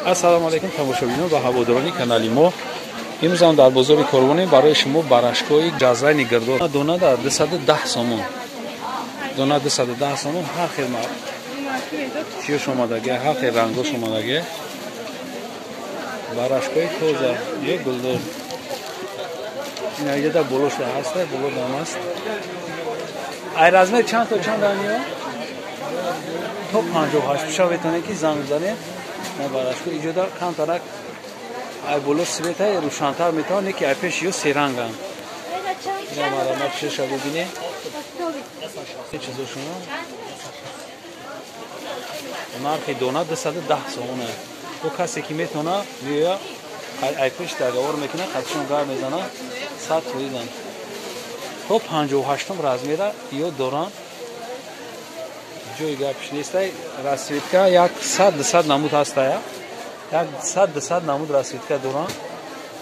Ассалому алайкум тамошобинон ва ҳаводорони канали мо. Имрӯз ҳам дар бозори Корвонем барои шумо барашкҳои ҷазрайни гирдор. Дона дар 210 сомон. Дона 210 сомон, ҳар хел чиёш омадаги, ҳар хел рангош омадаги. Барашкҳои тоза, ё гулдор. Ина иҷода болош ҳаст, боло дам аст. Ай размер чанд то чанд аниё? То 58 пуша метавонед ки занг бизанед. На барашко иҷода камтарак ай боло светай рӯшантар метавонед ки ай пеш ё серанганд. Ина марамат чеша бибинед. Чизо шумо? Нархи дона 210 сомон аст. Бо касе ки метавона меоя ай пеш договор мекунад, қатишон гар мезанад, 100 фоизан. То 58 размера ё доранд. Ҷои гапш нестай. Расцветка 100-200 намуд ҳастая. 100-200 намуд расцветка доранд.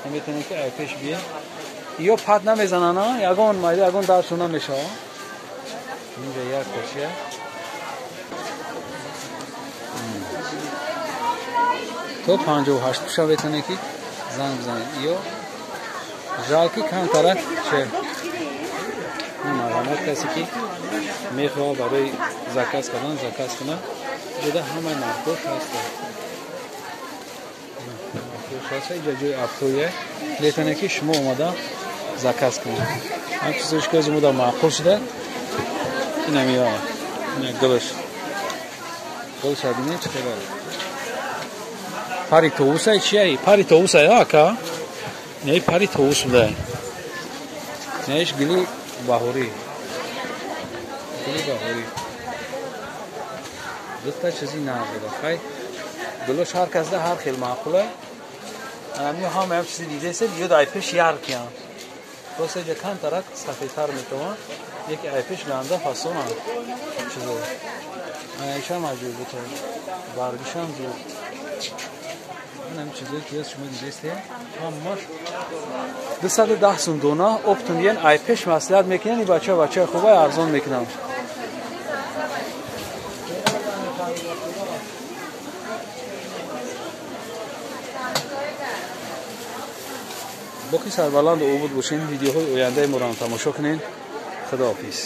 Метавонед ки ай пеш биед. Ё пат намезананд, ягон майда ягон дардшон намешавад. Инҷа як кошия. То 58 пуша метавонед ки занг бизанед. Ё жалки камтарак че марҳамат касе ки мехоҳад барои заказ кардан заказ кунад. Иҷода ҳамаи нархош ҳаст. Нархош ҳаст. Иҷа ҷои автоя метавонед ки шумо омада заказ кунед. Ҳам чизош ки мо дар маъқул шуда ина меояд. Ина гулаш. Гулша бинед чӣ хел. Пари товусай чия? Пари товусай ака? Не, пари товус буда. Неиш гили баҳорӣ. Гили баҳорӣ. Дута чизи нағз. Хай гулош ҳар касда ҳар хел маъқула. Ами ҳама ҳам чизи дидесед, ё ай пеш яркиян. Просто иҷа камтарак сафедтар метавон, яки ай пеш ганда фасонан чизо. Айшам аҷоиб бута. Баргишам зуд. Ҳамин чизое ки шумо дидесте, ҳамаш 210 сум дона. Оптум ен ай пеш маслиҳат мекунанд, ин бача бачаи хубай арзон мекунанд. Боқӣ сарбаланду обуд бошед, видеоҳои ояндаи моро ҳам тамошо кунед. Худоҳофиз.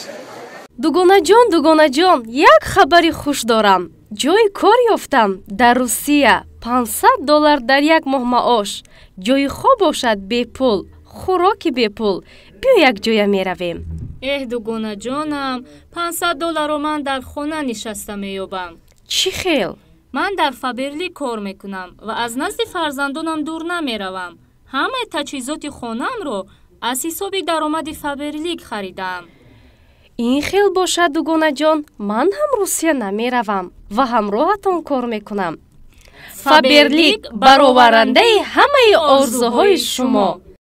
Дугонаҷон, дугонаҷон, як хабари хуш дорам. Ҷои кор ёфтам дар Русия. $500 дар як моҳ маош. Ҷои хоб бошад бепул, хӯроки бепул. Биё як ҷоя меравем. Эҳ, дугонаҷонам, $500 ман дар хона нишаста меёбам. Чӣ хел? Ман дар Фаберлик кор мекунам ва аз назди фарзандонам дур намеравам. Ҳамаи таҷҳизоти хонаамро аз ҳисоби даромади Фаберлик харидаам. Ин хел бошад, дугонаҷон, ман ҳам Русия намеравам ва ҳамроҳатон кор мекунам. Фаберлик бароварандаи ҳамаи орзуҳои шумо.